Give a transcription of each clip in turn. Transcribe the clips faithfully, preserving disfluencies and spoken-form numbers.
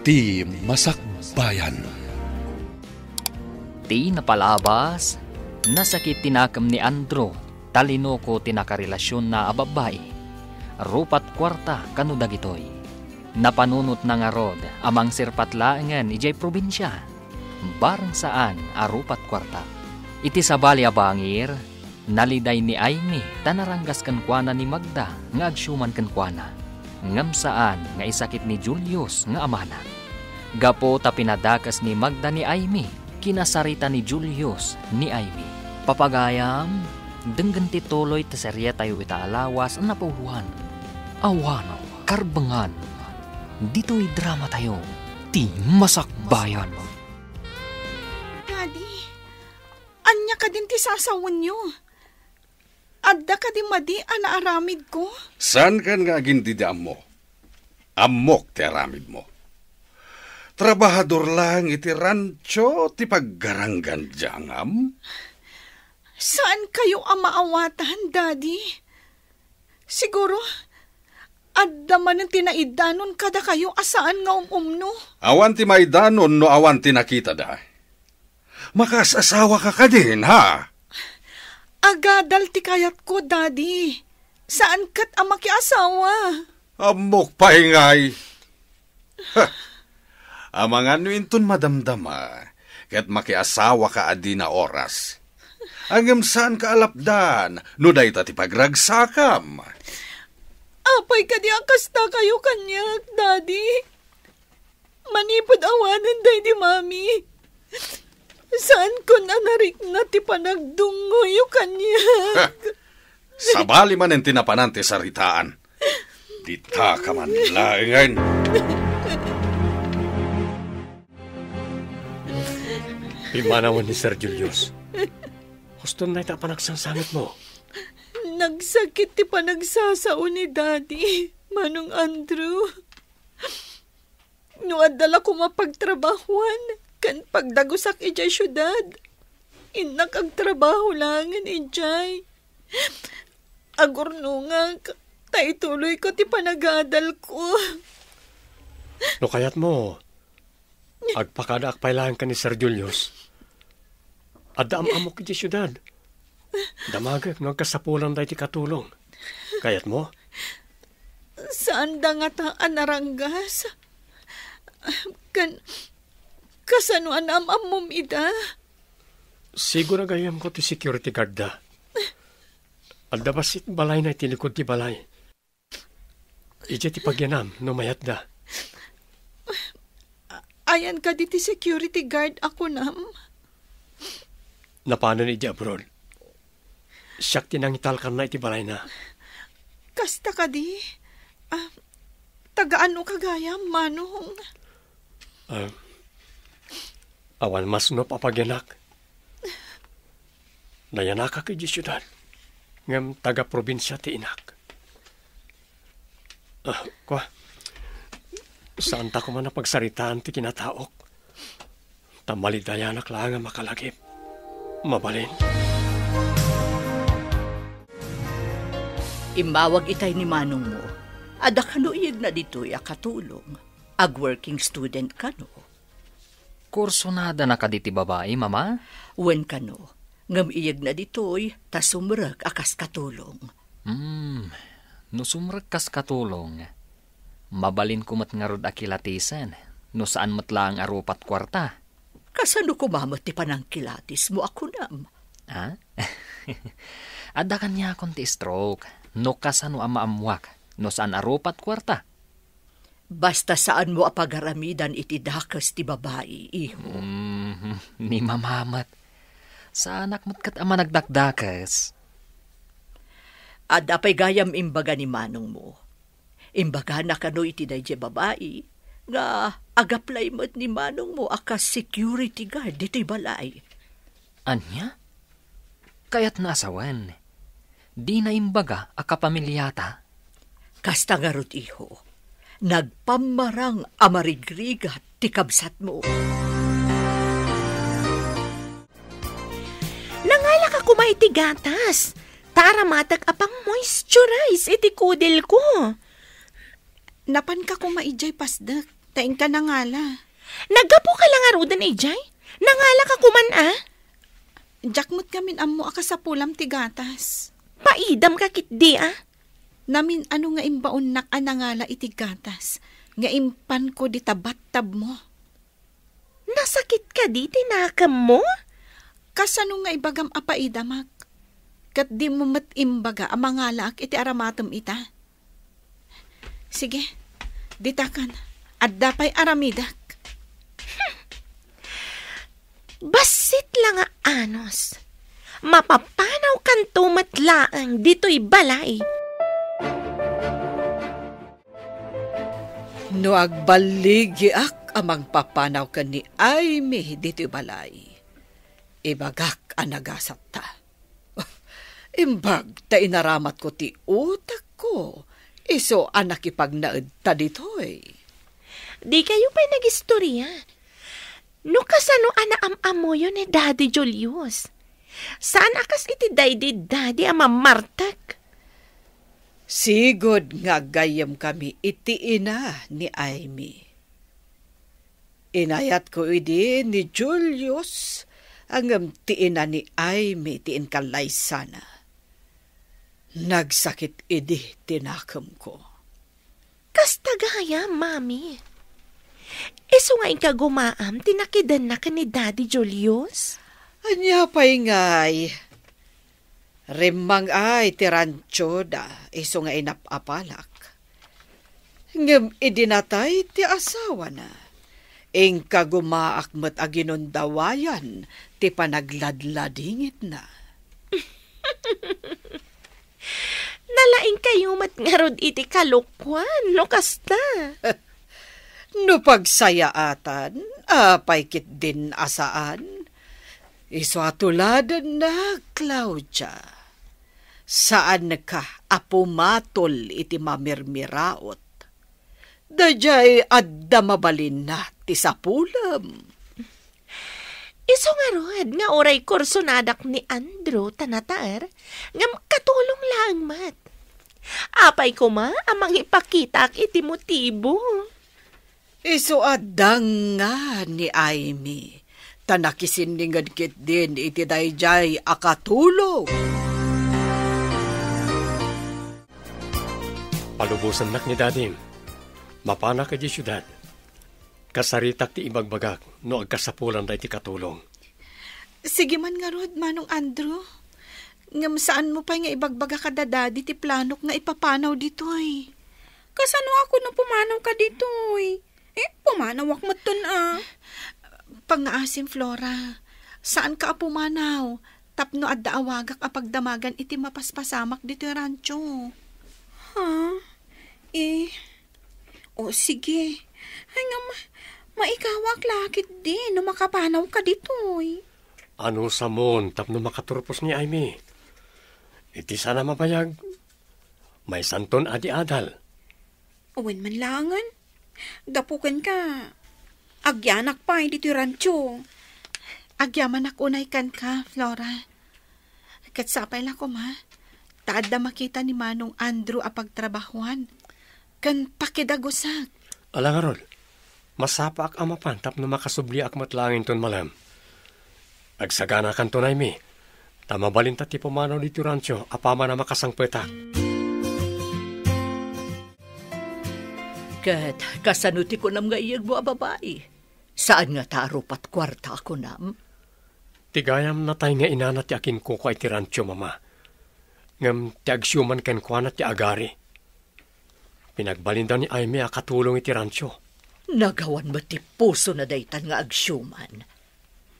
Ti Masakbayan. Ti napalabas, nasakit ti nakem ni Andrew, ta linuko ti nakarelasionna a babbai. Rupat kuarta kano dagitoy. Napanunotna ngarud a mangserpat laengen idiay probinsia. Bareng saan a rupat kuarta. Iti sabali a bangir, naliday ni Aimee ta naranggas kenkuana ni Magda nga agsiuman kenkuana, ngem saan nga isakit ni Julius nga amana. Gapu ta pinadakes ni Magda ni Aimee, kinasarita ni Julius ni Aimee. Papagayam, denggen ti tuloy ti serietayo ita a lawas a napauluan. Awan, karbengan, ditoy dramatayo, Ti Masakbayan. Daddy, ania kadin ti sasawenyo? Adda kadi madi a naaramidko? Saankan nga agindidiammo? Ammok ti aramidmo. Trabahador laeng iti rancho ti paggaranggan diay angam. Saankayo a maawatan, Daddy? Siguro, adda manen ti naidanon kadakayo a saan nga um-umno. Awan ti maidanon no awan ti nakitada. Makaas-asawaka kadin, ha? Agadal ti kayatko, Daddy. Saan ket a makiasawa. Ammok pay ngay. Ha! Amangan no inton madamdama, ket makiasawaka a dina oras. Ngem saanka a lapdan no dayta ti pagragsakam. Apay kadi a kastakayo kaniak, Daddy? Manipud awanen daydi Mami, saankon a narikna ti panagdungngoyo kaniak. Sabali manen ti napanan ti saritaan. Ditaka man laengen. Pimmanawen ni Sir Julius. Huston dayta a panagsangsangitmo. Nagsakit ti panagsasao ni Daddy, Manong Andrew. No adda la koma pagtrabahuan ken pagdagusak idiay siudad, innak agtrabaho laengen idiay. Agurnongak, ta ituloyko ti panagadalko. No kayatmo, agpakadaak pay laeng ken ni Sir Julius. Adda am-ammok idiay siudad. Damagek no agkasapulan daytoy katulong. Kayatmo? Saanda ngata a naranggas. Kan, kasano a naam-ammom ida? Siguro gayamko ti security guard da. Adda bassit balayna iti likod ti balay. Idiay ti pagyanam no mayatda. Ayan kadi ti security guard a kunam? Napanen idiay abroad. Siak ti nangitalkanna iti balayna. Kasta kadi? Ah, taga-anoka gayam, Manong? Ah, awan masnop a pagyanak. Nayanakak idiay siudad, ngem taga-probinsia ti inak. Ah, kua, saanta koma a pagsaritaan ti kinataok. Ta malidayanak laeng a makalagip. Mabalin. Immawag itay ni manongmo. Adda kano iyegna ditoy a katulong. Ag-working student kano. Kursunadana kadi ti babai, Mama? Wen kano. Ngem iyegna ditoy ta sumrek a kas katulong. Hmm, no sumrek kas katulong, mabalinko met ngarud a kilatisen no saan met laeng a rupat kuarta. Kasano koma met ti panangkilatismo a kunam? Ha? Adda kaniakon ti stroke no kasano a maammuak no saan a rupat kuarta. Basta saanmo a pagaramidan iti dakes ti babai, iho. Mm, ni Mama met. Saanak met ket a managdakdakes. Adda pay gayam imbaga ni manongmo. Imbagana kano iti daydiay babai nga ag-apply met ni manongmo a kas security guard ditoy balay. Ania? Kayatna a sawen, dina imbaga a kapamiliata? Kasta ngarud, iho, nagpammarang a marigrigat ti kabsatmo. Nangalaka koma iti gatas, ta aramatek a pang-moisturize iti kudilko. Napanka koma idiay pasdek, ta inka nangala. Naggapuka la ngaruden idiay? Nangalaka koman a? Diak met ngamin ammo a kasapulam ti gatas. Paidamka ketdi a? Namin-ano nga imbaonnak a nangala iti gatas nga impanko dita battabmo? Nasakit kadi ti nakemmo? Kasano nga ibagam a paidamak? Ket dimo met imbaga a mangalaak iti aramatem ita? Sige, ditakan. Adda pay aramidek. Bassit la nga anus. Mapapanawkanto met laeng ditoy balay. No agballigiak a mangpapanaw ken ni Aimee ditoy balay, ibagak a nagasatta. Imbag ta inaramatko ti utekko, isu a nakipagnaedta ditoy. Dikayo pay nagistoria. No kasano a naam-ammoyo ni Daddy Julius? Saan a kas iti daydi Daddy a mamartek? Sigud nga aggayyemkami iti ina ni Aimee. Inayatko idi ni Julius, ngem ti ina ni Aimee ti inkallaysana. Nagsakit idi ti nakemko. Kasta gayam, Mami. Isu nga inka gumaam ti nakidenna ken ni Daddy Julius? Ania pay ngay? Rimmang ay ti ranchoda isu nga inap-apalak. Ngem idi natay ti asawana, inka gumaak met a ginundawayan ti panagladladingitna. Nalaingkayo met ngarud iti kalokuan, no kasta. No pagsayaatan, apay ketdin a saan? Isu a tuladenna, Claudia. Saanka a pumatol iti mamirmiraot. Daydiay adda mabalinna ti sapulem. Isu ngarud nga uray kursonadak ni Andrew ta nataer, ngem katulong laeng met. Apay koma a mangipakitaak iti motibo? Isu a danga ni Aimee, ta nakisinninged ketdin iti daydiay a katulong. Palubosannak ni Dadim. Mapanak idiay siudad. Kasaritak ti ibagbagak no agkasapulan daydi katulong. Sige man ngarud, Manong Andrew. Ngem saanmo pay nga ibagbaga kada Daddy ti planok nga ipapanaw ditoy? Kasanoak no pumanawka ditoy? Eh, pumanawak metten a. Pangngaasim, Flora. Saanka a pumanaw tapno adda awagak a pagdamagan iti mapaspasamak ditoy rancho. Ha? Eh, o sige. Ay nga ma-, maikawak la ketdi no makapanawka ditoy. Anusamon tapno makaturpos ni Aimee? Iti saan a mabayag, maysanton a di adal. Wen man laengen, gapu kenka, agyanak pay ditoy rancho. Agyamanak unay kenka, Flora. Ket sapay la koma, ta adda makita ni Manong Andrew a pagtrabahuan ken pakidagusak. Ala ngarud, masapaak a mapan tapno makasubliak met laeng inton malem. Agsaganakanto, Aimee, ta mabalinta ti pumanaw ditoy rancho apaman a makasangpetak. Ket kasano ti kunam nga iyegmo a babai? Saan ngata a rupat kuarta a kunam? Ti gayam natay nga inana ti akinkukua iti rancho, Mama. Ngem ti agsiuman kenkuana ti agari. Pinagbalinda ni Aimee a katulong iti rancho. Nagawan met ti pusona daytan nga agsiuman.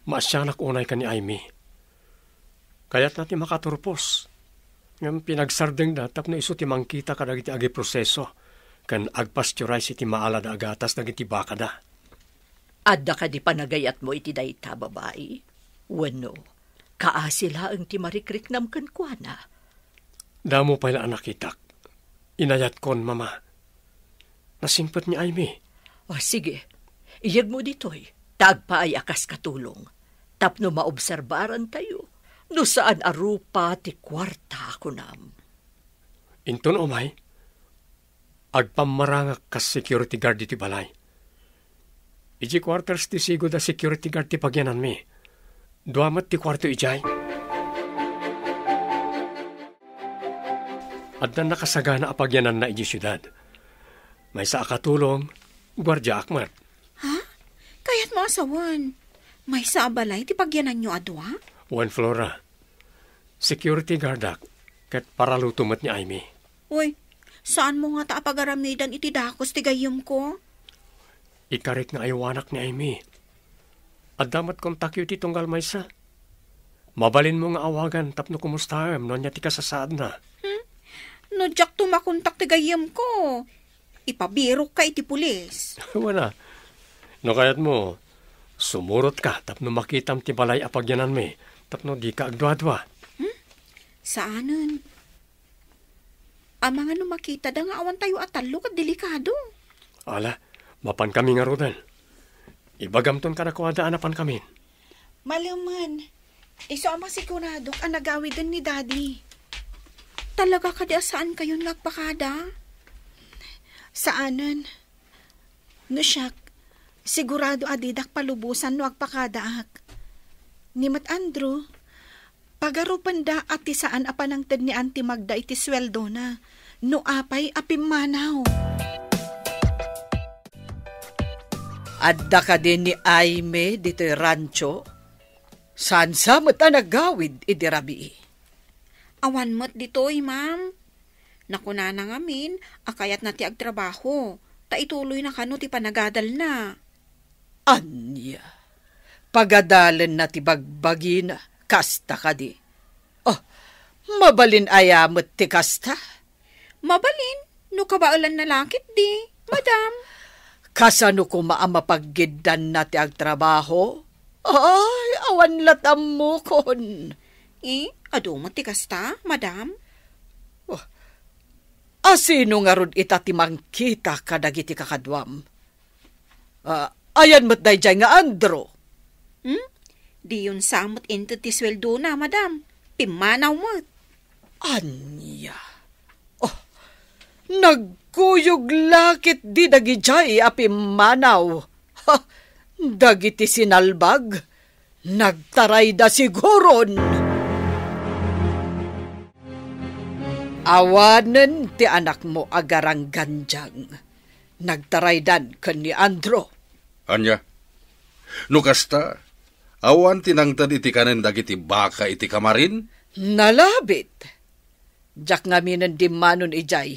Maasianak unay ken ni Aimee. Kayatna ti makaturpos. Ngem pinagsardengda tapno isu ti mangkita kadagiti agiproseso ken agpasteurize iti maalada a gatas dagiti bakada. Adda kadi panagayatmo iti dayta, babai? Wenno, kaasi laeng ti marikriknam kenkuana? Damo pay la a nakitak. Inayatkon, Mama. Nasingpet ni Aimee. O, sige. Iyegmo ditoy, ta agpaay a kas katulong. Tapno maobserbarantayo, no saan a rupa ti kuarta, kunam. Inton umay, agpammarangak kas security guard ditoy balay. Idiay quarters ti sigud a security guard ti pagyananmi. Dua met ti kuarto idiay. Adda nakasagana a pagyananna idiay siudad. Maysa a katulong, guardiaak met. Ha? Kayatmo a sawen, maysa a balay ti pagyananyo a dua? Wen, Flora. Security guardak, ket paraluto met ni Aimee. Uy, saanmo ngata a pagaramidan iti dakes ti gayyemko? Ikarik nga aywanak ni Aimee. Adda met kontakyo iti tunggal maysa. Mabalinmo nga awagan tapno kumustaem no ania ti kasasaadna. Hmm? No diakto makontak ti gayyemko, ipabirokka iti pulis. Wen a. No kayatmo, sumurotka tapno makitam ti balay a pagyananmi, tapno dika agduadua. Hmm? Saanen. Amangan no makitada nga awantayo a tallo ket delikado. Ala, mapankami ngaruden. Ibagamton kadakuada a napankamin. Malemen, isu a masiguradok a nagawiden ni Daddy. Talaga kadi a saankayon nga agpakada? Saanen. No siak, sigurado a didak palubosan no agpakadaak. Ni met Andrew, pagarupenda a ti saan a panangted ni Auntie Magda iti suweldona, no apay a pimmanaw. Adda kadi ni Aimee ditoy rancho? Saan sa met a nagawid idi rabii? Awan met ditoy, ma'am. Nakunana ngamin a kayatna ti agtrabaho, ta ituloyna kano ti panagadalna. Ania? Pagadalenna ti bagbagina, kasta kadi? Oh, mabalin aya met ti kasta? Mabalin, no kabaelanna la ketdi, madam. Kasano koma a mapaggiddanna ti agtrabaho? Ay, awan la't ammokon. Eh, adu met ti kasta, madam? Oh, asino ngarud ita ti mangkita kadagiti kakaduam? Ah, ayan met daydiay nga Andrew? Hmm? Diyon sa met inted ti suweldona, madam. Pimmanaw met. Ania? Oh, nagkuyog la ketdi dagidiay a pimmanaw. Ha, dagiti sinalbag, nagtarayda siguron. Awanen ti anakmo a garanggandiang. Nagtaraydan ken ni Andrew. Ania? No kasta, awan ti nangted iti kanen dagiti baka iti kamarin? Nalabit. Diak ngaminen dimmanon idiay.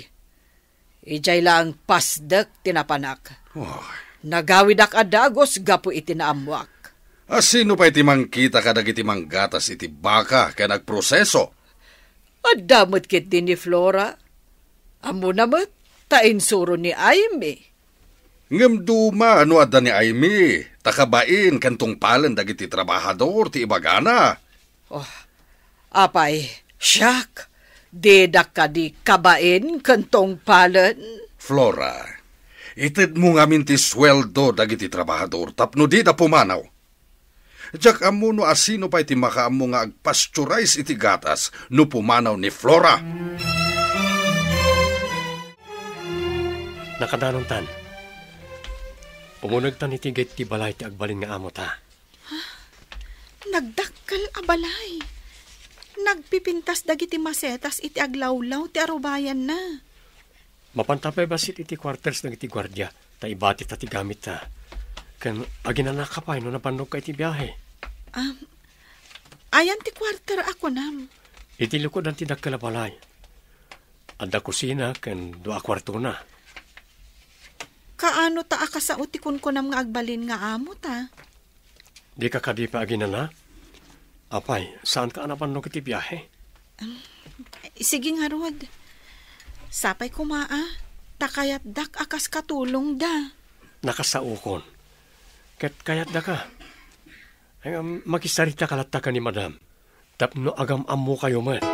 Idiay laeng pasdek ti napanak. Ay. Nagawidak a dagus gapu iti naammoak. Asino pay ti mangkita kadagiti manggatas iti baka ken agproseso? Adda met ketdi ni Flora. Ammona met, ta insuro ni Aimee. Ngem duma no adda ni Aimee, ta kabain ken tungpalen dagiti trabahador ti ibagana. Oh, apay, siak, didak kadi kabain ken tungpalen? Flora, itedmo ngamin ti sueldo dagiti trabahador tapno dida pumanaw. Diak ammo no asino pay ti makaammo nga agpasteurize iti gatas no pumanaw ni Flora. Nakadanontan. Umunegtan iti gate ti balay ti agbalin nga amota. Ha? Nagdakkel a balay. Nagpipintas dagiti masetas iti aglawlaw ti arubayanna. Mapanta pay bassit iti quarters dagiti guardia, ta ibatita ti gamitta. Ken aginanaka pay no nabannogka iti biahe. Um, ayan ti quarter a kunam? Iti lukodan ti dakkel a balay. Adda kusina ken dua a kuartona. Kaano ta a kasao ti kunkunam nga agbalin nga amota? Dika kadi pay aginana? Apay, saanka a nabannog iti biahe? Sige ngarud. Sapay koma a, ta kayatdak a kas katulongda. Nakasaokon. Ket kayatdaka. Ay, um, makisarita ka latta ken ni Madam. Tapno agam-ammokayo met.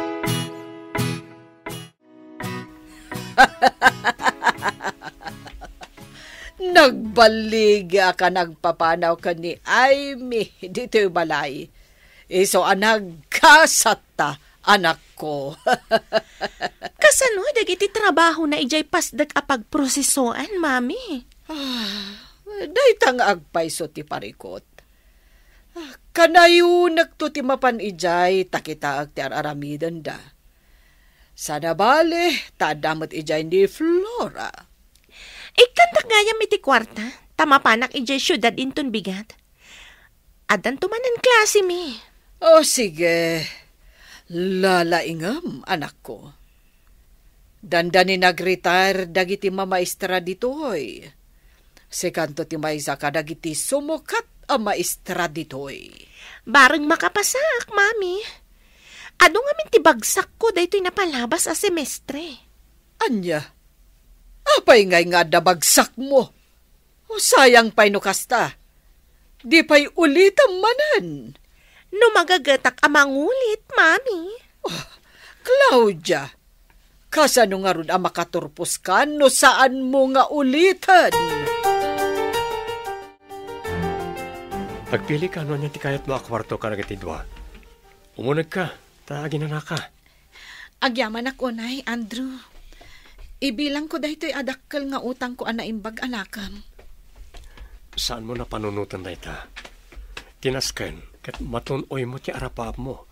Nagballigi a ka nagpapanaw ken ni Aimee ditoy balay. Isu a nagkasatta, anakko. Kasano dagiti trabahona idiay pasdek a pagprosesoan, Mami? Ah, Dayta nga agpayso ti parikut. Kanayonekto ti mapan idiay ta kitaek ti ar-aramidenda. Saan a bale, ta adda met idiay ni Flora. Ikkantak gayam iti kuarta, ta mapanak idiay siudad inton bigat. Addanto manen klasemi. O, sige. Lalaingem, anakko. Dandani nag-retire dagiti mamaestra ditoy. Sikanto ti maysa kadagiti sumukat a maestra ditoy. Bareng makapasaak, Mami. Adu ngamin ti bagsakko daytoy napalabas a semestre. Ania? Apay ngay nga adda bagsakmo? O, sayang pay no kasta. Di pay ulitem manen. No magagetak a mangulit, Mami. Oh, Claudia, kasano ngarud a makaturposka no saanmo nga uliten? Agpilika no ania ti kayatmo a kuarto kadagiti dua. Umunegka, ta aginanaka. Agyamanak unay, Andrew. Ibilangko daytoy a dakkel nga utangko a naimbag a nakam. Saanmo a panunoten dayta. Ti nasken, ket matun-oymo ti arapaapmo.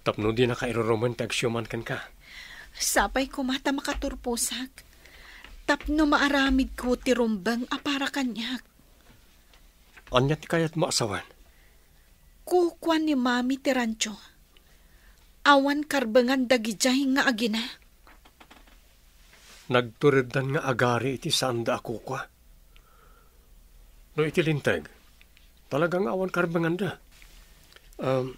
Tapno dinaka irurumen ti agsiuman kenka. Sapay koma ta makaturposak. Tapno maaramidko ti rumbeng a para kaniak. Ania ti kayatmo a sawen? Kukua ni Mami ti rancho. Awan karbengan dagidiay nga agina. Nagtureddan nga agari iti saanda a kukua. No iti linteg, talaga nga awan karbenganda. Um,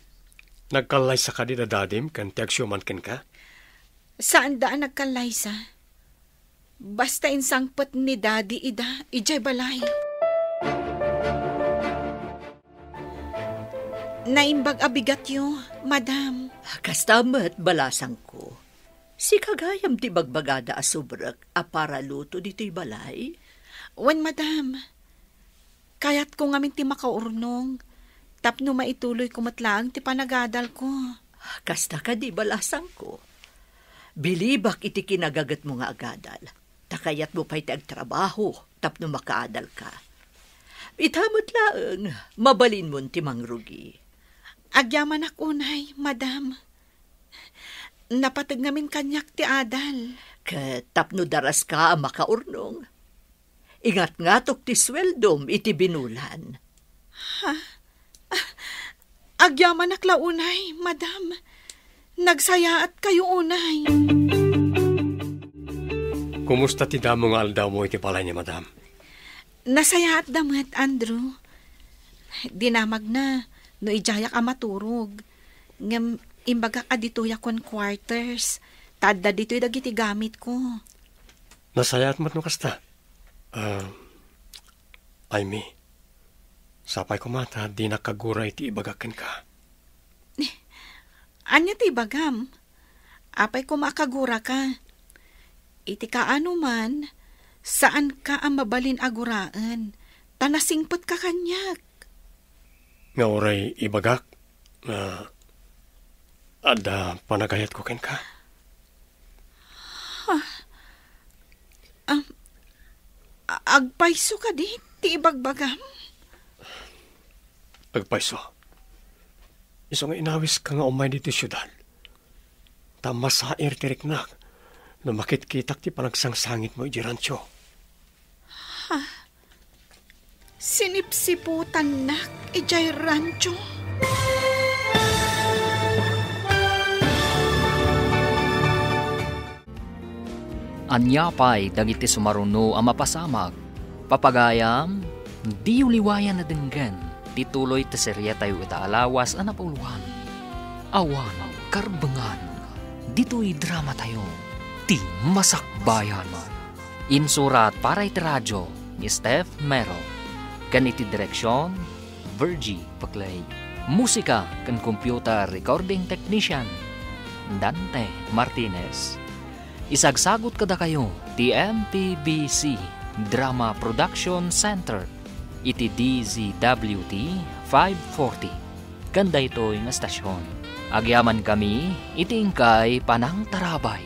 nagkallaysa kadi da dadim ken ti agsiuman kenka? Saanda a nagkallaysa. Basta insangpet ni Daddy ida idiay balay. Naimbag a bigatyo, Madam. Kasta met, balasangko. Sika gayam ti bagbagada a subrek a para luto ditoy balay? Wen, Madam. Kayatko ngamin ti makaurnong, tapno maituloyko met laeng ti panagadalko. Kasta kadi, balasangko? Bilibak iti kinagagetmo nga agadal, ta kayatmo pay ti agtrabaho tapno makaadalka. Ita met laeng, mabalinmon ti mangrugi. Agyamanak unay, Madam. Napateg ngamin kaniak ti adal. Ket tapno daraska a makaurnong, ingatngatok ti sueldom iti binulan. Ha? Ah, agyamanak la unay, Madam. Nagsayaatkayo unay. Kumusta ti damo nga aldawmo iti balay ni Madam? Nasayaatda met, Andrew. Dinamagna no idiayak a maturog. Ngem imbagak a ditoyak ken quarters. Ta adda ditoy dagiti gamitko. Nasayaat met no kasta. Ah, Aimee, sapay koma ta dinak agura iti ibagak kenka. Ania ti ibagam? Apay koma a kaguraka? Iti kaano man, saanka a mabalin a guraen, ta nasingpetka kaniak. Nga uray ibagak nga adda panagayatko kenka? Ah, ah, agpayso kadi ti ibagbagam? Agpayso. Isu nga inawiska nga umay ditoy siudad. Ta masair ti riknak no makitkitak ti panagsangsangitmo idiay rancho. Ha? Sinipsiputannak idiay rancho? Ania pay dagiti sumaruno a mapasamak? Papagayam, diyo liwayan a denggen ti tuloy ti seriatayo ita a lawas a napauluan. Awan karbengan ditoy dramatayo, Ti Masakbayan. Insurat para iti radio ni Steph Mero, ken iti direksion, Virgie Paclay. Musika ken computer recording technician, Dante Martinez. Isagsagut kadakayo ti M P B C Drama Production Center iti D Z W T five forty ken daytoy nga stasyon. Agyamankami iti inkay panangtarabay.